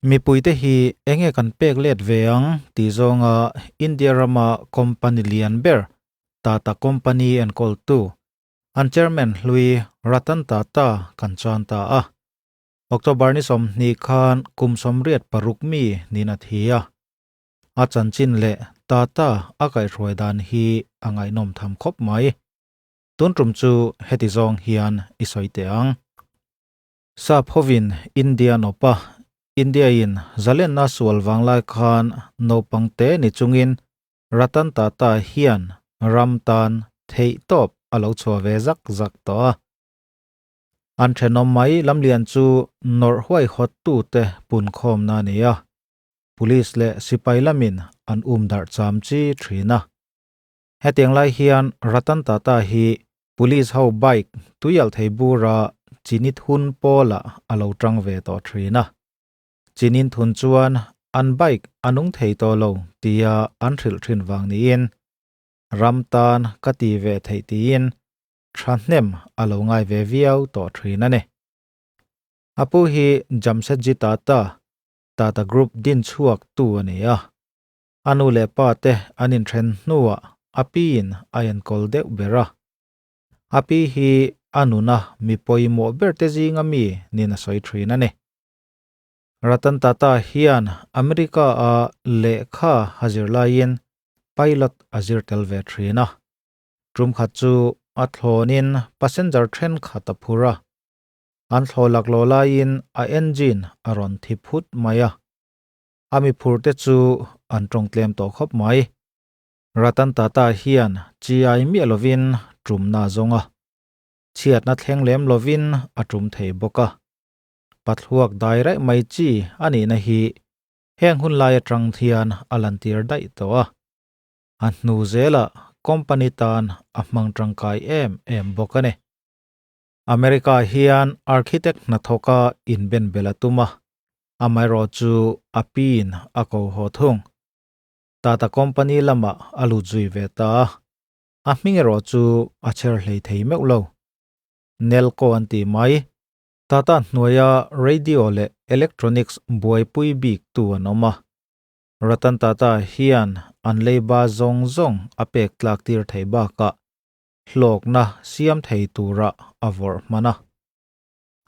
Mipuite hi enge kan pek let ve ang tih zawnga India rama company lian ber Tata Company enkawltu an chairman hlui Ratan Tata kan chan ta a. October ni 20 khan kum 86 mi niin a thi a. A chanchin leh Tata a kaihhruai dan hi a ngaihnawm tham khawp mai. Tun tum chu heti zawng hian i sawi teh ang. Sap hovin India nawpa India in zalenna sual vanglai khan naupang te ni chungin Ratan Tata hian ram tan theih tawp a lo chhuah ve zak zak tawh a. An thenawm mai lamlian chu nawrh huaihawt tute punkhawmna a ni a. Police leh sipai lamin an um darh cham chi thin a. Hetiang lai hian Ratan Tata hi Police ho bike tuialh thei bura chini thun pawlah a lo tang ve tawh thin a. Chinin thun chuan an bike a nung thei tawh lo tia an hrilh thin vang niin ram tan ka ti ve theih tiin thahnem a lo ngai ve viau tawh thin a ni. A pu hi Jamsetji Tata, Tata Group din chhuak tu a ni a. A nu leh pa te an inthen hnuah a piin a enkawl deuh ber a. A pi hi a nuna mi pawimawh ber te zinga mi niin a sawi thin a ni. Ratan Tata hian America a lehkha a zir laiin pilot a zir tel ve thin a. Tum khat chu a thlawnin passenger thenkhat a phur a. An thlaw laklawh laiin a engine a rawn thi phut mai a. A mi phur te chu an tawng tlem tawh khawp mai. Ratan Tata hian chiai miah lovin tumna a zawng a, chhiatna thleng lem lovin a tum thei bawk a. Pathluak dai raih mai chi a nihna hi heng hun lai atang hian a lantir daih tawh a. A hnu zelah company tan a hmang tangkai em em bawk a ni. America hian architect hnathawka inbenbel a tum a, amaherawh chu a piin a ko haw thung. Tata company lamah a lut zui ve ta a, a hming erawh chu a chher hlei thei meuh lo. Nelco an ti mai. Tata hnuaia radio leh electronics buaipui bik tu an awm a. Ratan Tata hian an leiba zawng zawng a pek tlak tir thei bakah hlawkna siam thei tura a vawrh hman a.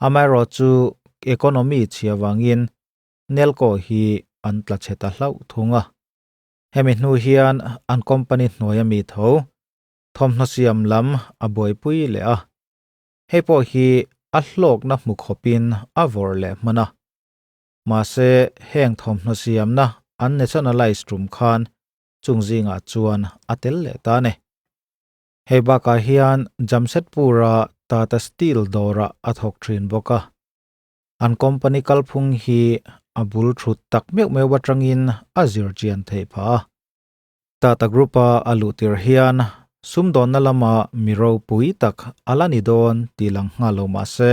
Amaherawh chu economy chhia vangin Nelco hi an tla chhe ta hlauh thung a. Hemi hnu hian an company hnuaia mi tho thawmhnaw siam lam a buaipui leh a. Hei pawh hi a hlawkna hmu khawpin a vawrh leh hman a. Mahse heng thawmhnaw siamna an nationalize tum khan chung zingah chuan a tel leh ta a ni. Hei bakah hian Jamshedpur-a Tata Steel dawrah a thawk thin bawk a. An company kalphung hi a bul thut tak meuh meuh atangin a zir chian theih phah a. Tata Group-a a luh tir hian sumdawnna lama mi ropui tak a la ni dawn tih lang nghal lo mah se,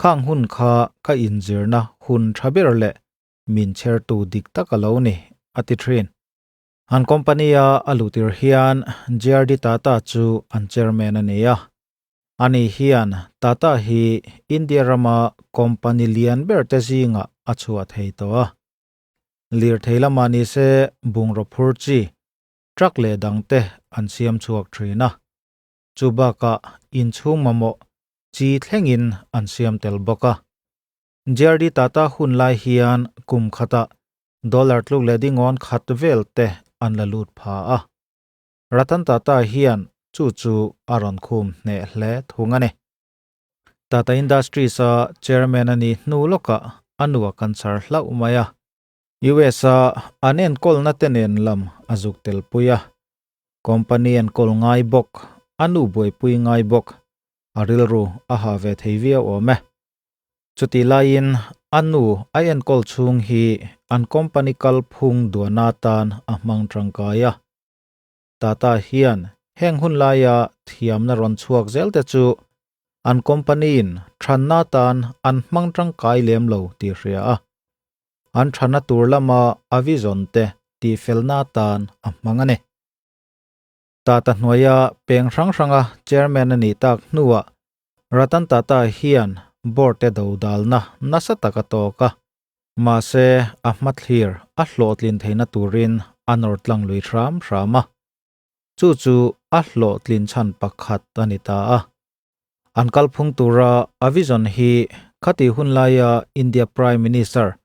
khang hun kha ka inzirna hun tha ber leh min chhertu dik tak a lo ni, a ti thin. An company-a a luhtir hian JRD Tata chu an chairman a ni a. Ani hian Tata hi India rama company lian ber te zingah a chhuah thei tawh a. Lirthei lamah ni se bungraw phur chi, truck leh dangte an siam chhuak thin a. Chu bakah inchhung mamawh chi thlengin an siam tel bawk a. JRD Tata hun lai hian kum khatah dollar tluk leh dingawn khat vel te an la lut pha a. Ratan Tata hian chu chu a rawn khum hneh hle thung a ni. Tata Industries a chairman a nih hnu lawkah a nu a cancer hlauh mai a. US a an enkawlna te nen lam a zuk tel pui a. Company enkawl ngai bawk, a nu buaipui ngai bawk, a rilru a ha ve thei viau awm e. Chutih laiin a nu a enkawl chhung hi an company kalphung duana tan a hmang tangkai a. Tata hian heng hun laia thiamna rawn chhuak zel te chu an company-in thanna tan an hmang tangkai lem lo tih hria a. An thanna tur lama a vision te tihfelna tan a hmang a ni. Tata hnuaia peng hrang hranga chairman a nih tak hnuah Ratan Tata hian board te dodalna nasa tak a tawk a. Mahse, a hmathlir a hlawhtlin theihna turin a nawr tlang lui hram hram a. Chu chu a hlawhtlin chhan pakhat a ni ta a. An kalphung tura a vision hi khati hun laia India Prime Minister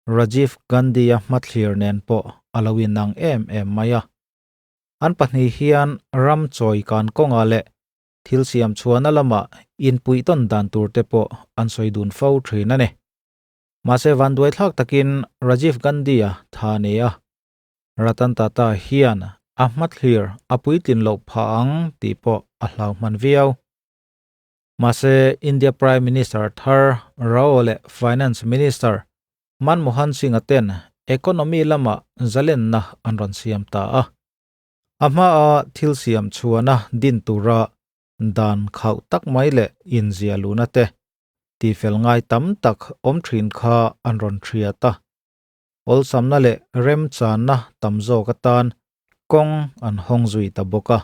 Rajiv Gandhi-a hmathlir nen pawh a lo inang em em mai a. An pahnih hian ram chawi kan kawngah leh thil siam chhuahna lamah inpuihtawn dan tur te pawh an sawi dun fo thin a ni. Mahse vanduaithlak takin Rajiv Gandhi-a tha a ni a, Ratan Tata hian a hmathlir a puitlin loh phah ang tih pawh a hlau hman viau. Mahse India Prime Minister thar Rao leh Finance Minister Manmohan Singh-a ten economy lamah zalenna an rawn siam ta a. A hmaa thil siam chhuahna din tura dan khauh tak mai leh inziah luhna te tifel ngai tam tak awm thin kha an rawn hriat a. Awlsamna leh remchanna tam zawk atan kawng an hawng zui ta bawk a.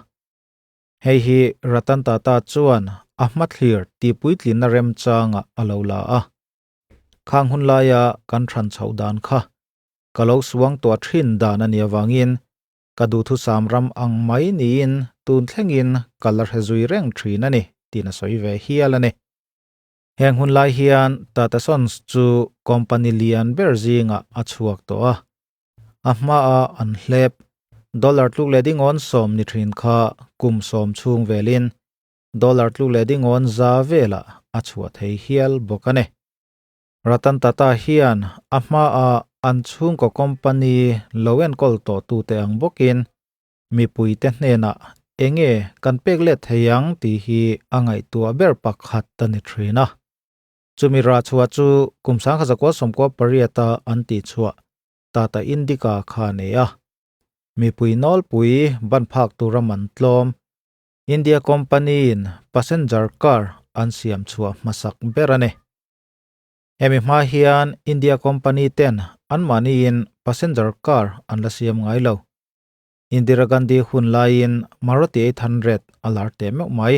Hei hi Ratan Tata chuan a hmathlir tihpuitlinna remchangah a lo la a. Khang hun laia kan hran chhoh dan kha ka lo suang tuah thin dan a nih avangin ka duhthusam ram ang mai niin tun thlengin ka la hre zui reng thin a ni tiin a sawi ve hial a ni. Heng hun lai hian Tata Sons chu company lian ber zingah a chhuak tawh a, a hmaa an hlep dollar tluk leh dingawn sawm ni thin kha kum sawm chhung velin dollar tluk leh dingawn za velah a chhuah thei hial bawk a ni. Ratan Tata hian a hmaa an chhungkaw company lo enkawl tawhtute ang bawkin mipuite hnenah enge kan pek let thei ang tih hi a ngaihtuah ber pakhat a ni thin a. Chumi rah chhuah chu kum 1998-a an tihchhuah Tata Indica kha a nei a. Mipui nawlpui ban phak tura man tlawm India company-in passenger car an siam chhuah hmasak ber a ni. Hemi hma hian India company ten anmahniin passenger car an la siam ngai lo. Indira Gandhi hun laiin Maruti 800 a lar teh meuh mai.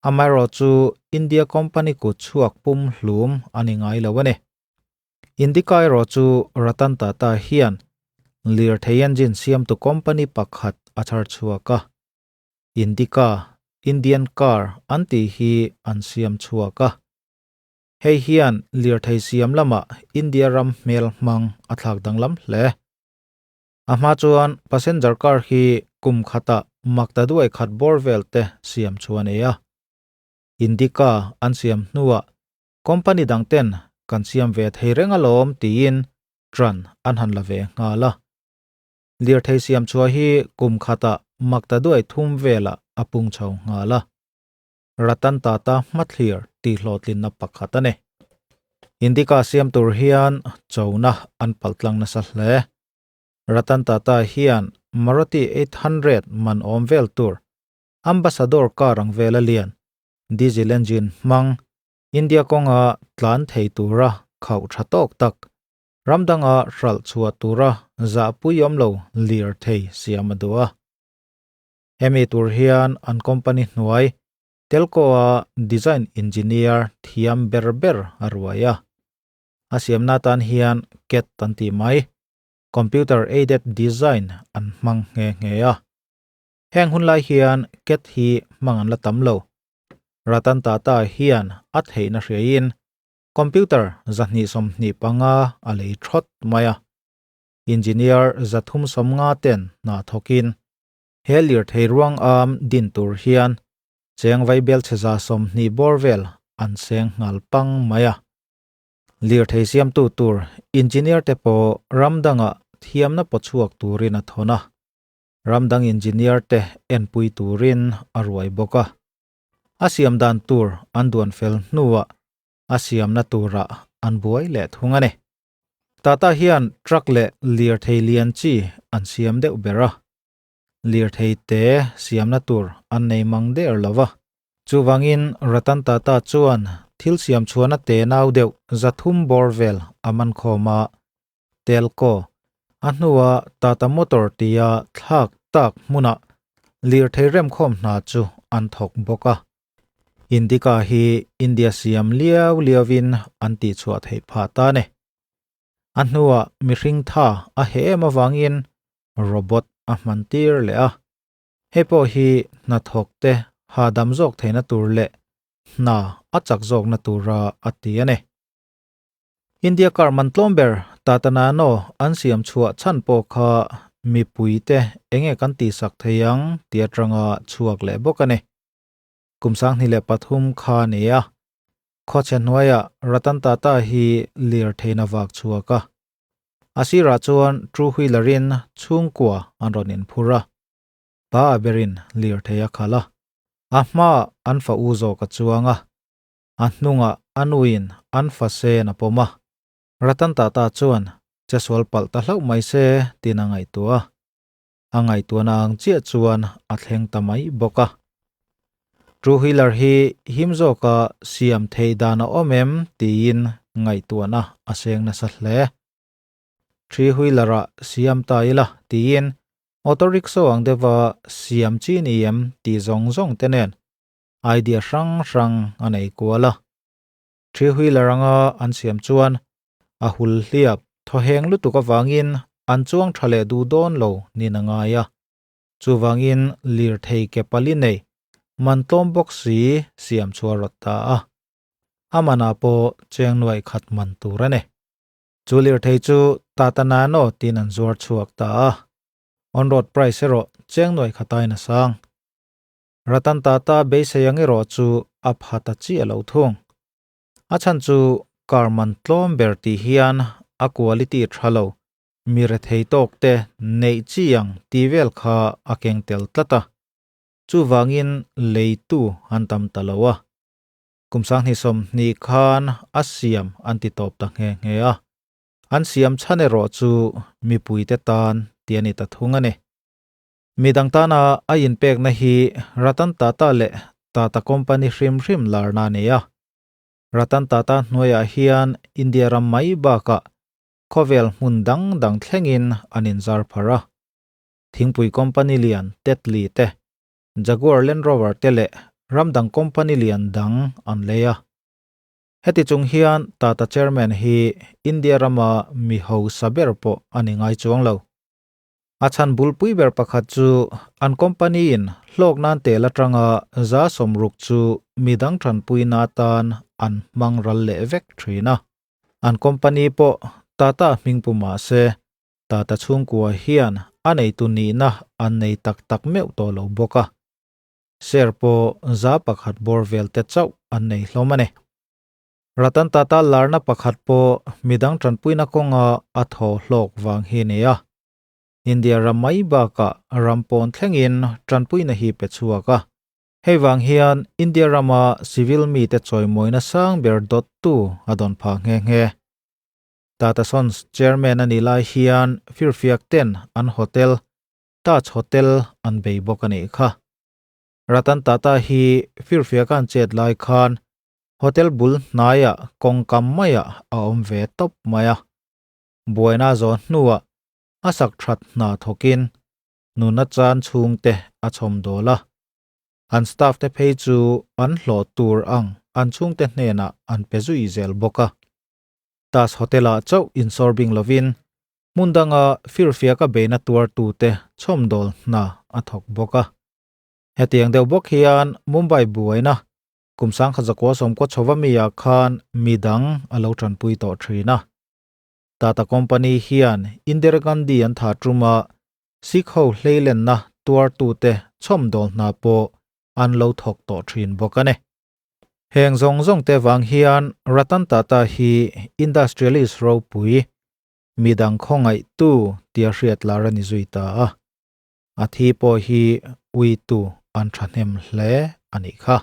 Amaherawhchu India company kut chhuak pum hlum a ni ngai lo a ni. Indica erawh chu Ratan Tata hian lirthei engine siamtu company pakhat a chhar chhuak a. Indica, Indian car an tih hi an siam chhuak a. Hei hian lirthei siam lamah India ram hmel hmang a thlak danglam hle. A hma chuan passenger car hi kum khatah makta duai khat bawr vel te siam chu a nei a. Indica an siam hnuah company dang ten kan siam ve thei reng alawm tiin tran an han la ve nghal a. Lirthei siam chhuah hi kum khatah makta duai thum velah a pung chho nghal a. Ratan Tata hmathlir tihhlawhtlinna pakhat a ni. Indica siam tur hian chona an paltlang nasa hle. Ratan Tata hian Maruti 800 man awm vel tur Ambassador car ang vela lian, diesel engine hmang, India kawnga tlan thei tura khauh tha tawk tak, ram danga hralh chhuah tura zahpui awm lo lir thei siam a duh a. Hemi tur hian an company hnuai Telco-a design engineer thiam ber ber a ruai a. A siamna atan hian CAD an tih mai, Computer Aided Design an hmang nghe nghe a. Heng hun lai hian CAD hi hmang an la tam lo. Ratan Tata hian a theihna hriaiin computer 225 a lei thawt mai a. Engineer 350 ten hna thawkin He lirthei ruang am din tur hian cheng vaibel chhe 20 bawr vel an seng nghal pang mai a. Lirthei siamtu tur engineer te pawh ram dangah thiamna paw chhuak turin a thawn a, ram dang engineer te enpui turin a ruai bawk a. A siam dan tur an duan fel hnuah a siamna turah an buai leh thung a ni. Tata hian truck leh lirthei lian chi an siam deuh ber a, lirthei te siamna tur an nei mang der lo va. Chuvangin Ratan Tata chuan thil siam chhuahna te nau deuh 300 bawr vel a man khawm a, Telco, a hnua Tata Motor tia thlak tak hmunah lirthei remkhawm hna chu an thawk bawk a. Indica hi India siam liau liauin an tihchhuah theih phah ta a ni. A hnuah mihring tha a heh em avangin robot a hman tir leh a. Hei pawh hi hnathawk te hahdam zawk theihna tur leh hna a chak zawkna tura a ti a ni. India car man tlawm ber Tata Nano an siam chhuah chhan pawh kha mipuite enge kan tihsak thei ang tih atanga chhuak leh bawk a ni. Kum 2003 kha a ni a, khawchhe hnuaiah Ratan Tata hi lirtheina vak chhuak a. A sirah chuan two wheeler in chhungkua an rawn inphur a, pa a berin lirthei a khalh a, a hmaah an fa u zawk a chuang a, a hnungah a nuin an fa sen a pawm a. Ratan Tata chuan che sual palh ta hlauh mai se tiin a ngaihtuah a. A ngaihtuahna ang chiah chuan a thleng ta mai bawk a. Two wheeler hi him zawka siam theih dan a awm em tiin ngaihtuahna a seng nasa hle. Three wheeler ah siam ta ila tiin auto rickshaw ang deuha siam chi ni em tih zawng zawng te nen idea hrang hrang a nei kual a. Three wheeler anga an siam chuan a hul hliap thawheng lutuk avangin an chuang tha leh duh dawn lo niin a ngai a. Chuvangin lirthei ke pali nei man tlawm bawk si siam chu a rawt ta a. A manah pawh cheng nuaih khat man tur a ni. Chu lirthei chu Tata Nano tiin an zuar chhuak ta a. On road price erawh cheng nuaih khatain a sang. Ratan Tata beisei ang erawh chu a pha ta chiah lo thung. A chhan chu car man tlawm ber tih hian a quality tha lo, mi rethei tawk te neih chi ang tih vel kha a keng tel tlat a. Chuvangin leitu an tam ta lo a. Kum 2020 khan a siam an ti tawp ta nghe nghe a. An siam chhan erawh chu mipuite tan tih a ni ta thung a ni. Mi dang tana a inpekna hi Ratan Tata leh Tata Company hrim hrim larna a ni a. Ratan Tata hnuaiah hian India ram mai bakah khawvel hmun dang dang thlengin an inzar phar a. Thingpui company lian Tetley te, Jaguar Land Rover te leh ram dang company lian dang an lei a. Heti chung hian Tata chairman hi India rama mi hausa ber pawh a ni ngai chuang lo. A chhan bulpui ber pakhat chu an company in hlawk nan tel atanga 60% chu midang tanpuina atan an hmang ral leh vek thin a. An company pawh Tata hming pu mah se, Tata chhungkua hian a neitu nihna an nei tak tak meuh tawh lo bawk a. Share pawh 1% bawr vel te chauh an nei hlawm a ni. Ratan Tata larna pakhat pawh midang tanpuina kawnga a thaw hlawk vang hi a ni a. India ram mai bakah ram pawn thlengin tanpuina hi pe chhuak a. Hei vang hian India rama civil mite chawimawina sang ber dawttu a dawn phah nghe nghe. Tata Sons chairman a nih lai hian firfiak ten an hotel, Taj Hotel an bei bawk a nih kha. Ratan Tata hi firfiak an chet lai khan Hotel bul hnaiah kawngkam maiah a awm ve tawp mai a. Buaina zawh hnuah a sak that hna thawkin nuna chan chhungte a chhawm dawl a. An staff te phei chu an hlawh tur ang an chhungte hnenah an pe zui zel bawk a. Taj Hotel-ah chauh insawr bing lovin hmun danga firfiaka beina tuartute chhawmdawl hna a thawk bawk a. Hetiang deuh bawk hian Mumbai buaina Kum 1990 chhova mi ah khan mi dang a lo tanpui tawh thin a. Tata Company hian Indira Gandhi an tha tum a, Sikh ho hleilenna tuartute chhawmdawl hna pawh an lo thawk tawh thin bawk a ni. Heng zawng zawng te vang hian Ratan Tata hi industrialist ropui, mi dang khawngaihtu tia hriat lar a ni zui ta a. A thi pawh hi uitu an thahnem hle a nih kha.